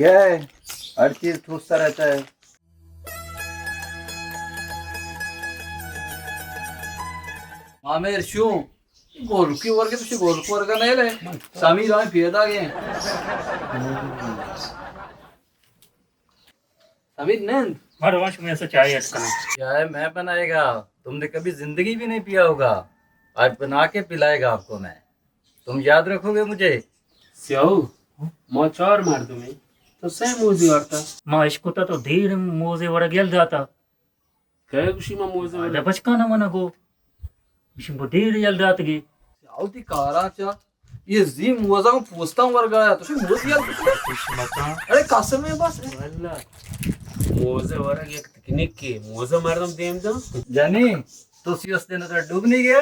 کیا ہے؟ ہر چیز ٹھوستا رہتا ہے۔ آمیر شو، گولکی ورگے تو گولکی ورگا نہیں لے۔ سمیر آئیں پیدا گئے۔ سمیر نند۔ بڑ وش میں سے چائے اٹکنا۔ چائے میں بنائے گا، تم نے کبھی زندگی بھی نہیں پیا ہوگا، آج بنا کے پلائے گا آپ کو میں۔ تم یاد رکھو گے مجھے؟ سیاہو، ما چار مردم ہیں، تو سہ موزی وارتا۔ ما اشکتا تو دیر موزے ورگ یل داتا۔ کئے گوشی ما موزے ورگ؟ بچکانا منا گو۔ گوشی بو دیر یل داتگی۔ سیاہو تی کارا چا، یہ زی موزا پوستان ورگا آیا، تو موزی یل داتا۔ ارے قسم ہے بس۔ واللہ۔ موزے ورگ یک تکنیک کے، موزے مردم دیم دا۔ جانی، تو سی اس دن تو ڈوب نہیں گیا؟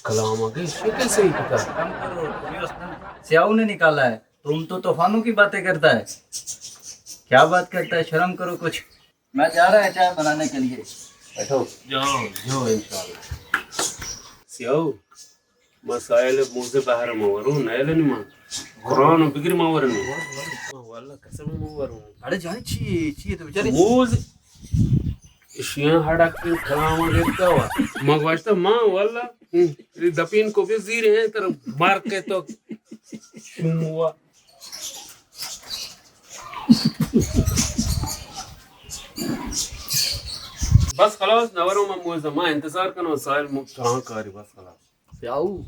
کلام آگے، شکل صحیح پتا۔ کم کرو، تو سی اس دن سیاہو نے نکالا ہے۔ تم تو طوفانوں کی باتیں کرتا ہے۔ کیا بات کرتا ہے؟ شرم کرو کچھ۔ میں جا رہا ہے چائے بنانے کے لیے۔ بیٹھو۔ جاؤ، جاؤ انشاءاللہ۔ سیاہو، ما سائل موزے بہر ما وروں، نیل نی ما۔ قرآن بگر ما وروں۔ واللہ قسم ما وروں۔ اڑے جانی چی، چی تو بیچاری؟ موز، اشیاں ہڑک کلام گرتا ہوا۔ ما گوشتا ما واللہ، ہم، دپین کو بھی زیر ہیں تر مار کے تو شوم ہوا۔ بس خلاص، نورو من موزم، ما انتظار کنو سائل مو چاہاں کاری، بس خلاص۔ سیاہو،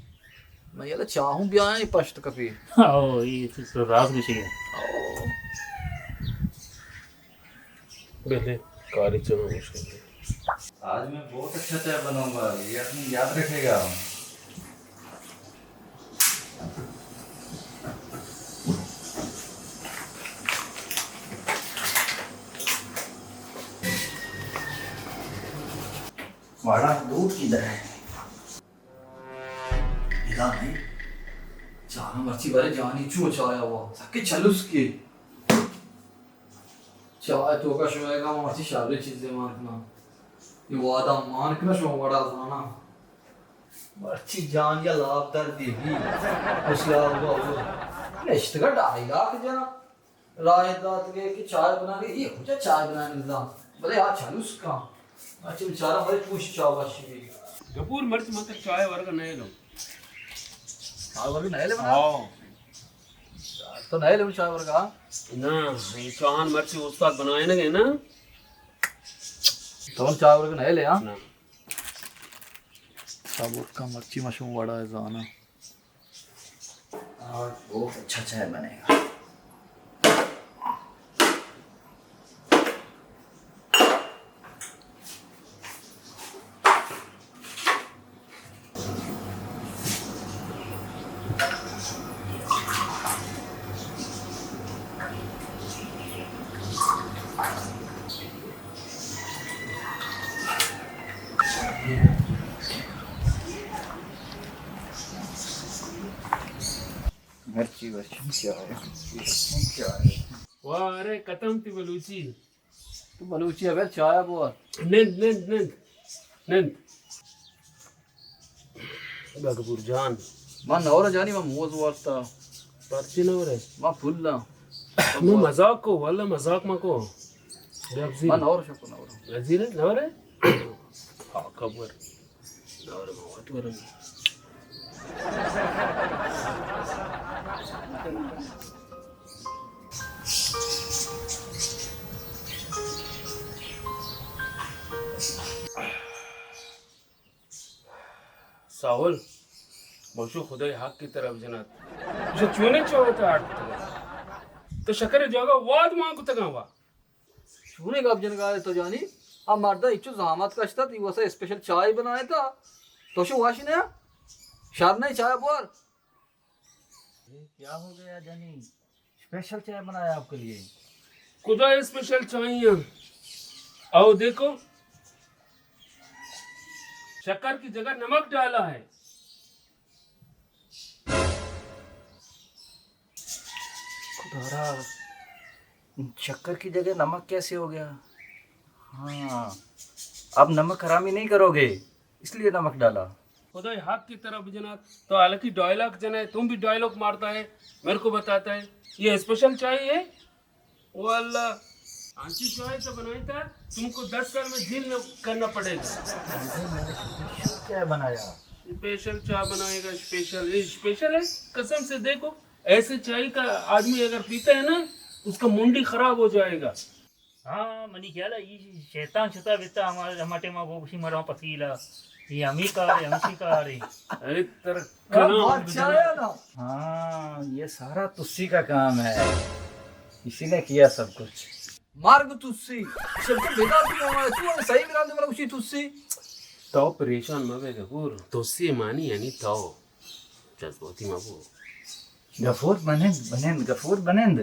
من یلا چاہوں بیائیں پشت کپی۔ او، یہ تو راز گوشی ہے۔ او۔ بلے، کاری چلو مشکل ہے۔ آج میں بہت اچھا چائے بناؤں گا، یہ آدمی یاد رکھے گا۔ واڑا دودھ کدھر ہے؟ ادا نہیں۔ چانا مرچی بارے جانی چو چایا ہوا۔ سکے چلوس کے۔ چائے توکا شوئے گا، مرچی شریں چیزے مان کنا۔ یہ وعدہ مان کنا شو وڑا زانا۔ مرچی جان یا لاپ در دی بھی۔ اس لاپ ہوا ہوا۔ نشتگا ڈائیلاگ جا۔ راہ دات گئے کہ چائے بنا گئے، یہ کجا چائے بنا نظام۔ بلے آ چلوس کان۔ اچھا بیچارہ بلے پوش چاوا شوی۔ گپور مرچ متر چائے ورگا نہیں لو۔ چائے ورگا نہیں لے بنا؟ ہاں۔ تو نہیں لے چائے ورگا؟ نا، یہ چاہان مرچی استاد بنائے نہ گئے نا۔ تو چائے ورگا نہیں لے، ہاں؟ نا۔ صبر کا مرچی مشوم وڑا ہے زانا۔ آج بہت اچھا چائے بنے گا۔ مرچی ورچی چائے، چائے۔ واہ، ارے ختم تی بلوچی۔ تو بلوچی ابید چائے بوار۔ نند، نند، نند، نند۔ گگبور جان۔ من نور جانی، من موز وارتا۔ پرچی نورے؟ من پھلا۔ من مذاق کو، واللہ مذاق ما کو۔ بیا بزیر۔ من نور شکو نور۔ بزیر نورے؟ ہاں، کبر۔ نور ما وت ورن۔ ساول، بوشو خدای حق کی طرف جنات۔ جو چونے چونے تا آٹھ۔ تو شکر جاگا واد مان کتگاں وا۔ چونیں گپ جنگا ئے تو جانی؟ آ مردا اچو زحمت کشتا، تی واسا اسپیشل چائے بنائے تا۔ تو شو واش نیا؟ شر نہیں چائے بوار۔ یہ کیا ہو گیا جانی؟ اسپیشل چائے بنایا آپ کے لیے۔ خدا اسپیشل چائے ہیں۔ آؤ دیکھو، شکر کی جگہ نمک ڈالا ہے۔ خدا را، شکر کی جگہ نمک کیسے ہو گیا؟ ہاں، اب نمک حرامی نہیں کرو گے، اس لیے نمک ڈالا۔ خدای حق کی طرف جنات، تو حالانکہ ڈائیلاگ جنائے، تم بھی ڈائیلاگ مارتا ہے، میرے کو بتاتا ہے، یہ اسپیشل چائے ہے؟ او اللہ، آنچی چائے تو بنائی تھا، تم کو دس سال میں جیل میں کرنا پڑے گا۔ کیا بنایا؟ اسپیشل چائے بنائے گا، اسپیشل، یہ اسپیشل ہے۔ قسم سے دیکھو، ایسے چائے کا آدمی اگر پیتا ہے نا، اس کا منڈی خراب ہو جائے گا۔ ہاں، منی خیال ہے، یہ شیطان شتا بیتا ہمارے، ہمارے ٹائم وہ اسی مرا پسیلا۔ یہ ہمیں کار ہے، ہمیں کار ہے۔ ارے تر ہاں، بات چاہے نا۔ ہاں، یہ سارا تسی کا کام ہے، اسی نے کیا سب کچھ۔ مارگ تسی، سب تو بیدار تو ہمارا، تو صحیح میرا دے مرا اسی تسی۔ تو پریشان مہ بے گبور، تسی معنی یعنی تو جذباتی مہ بو۔ گفور بنند، بنند، گفور بنند۔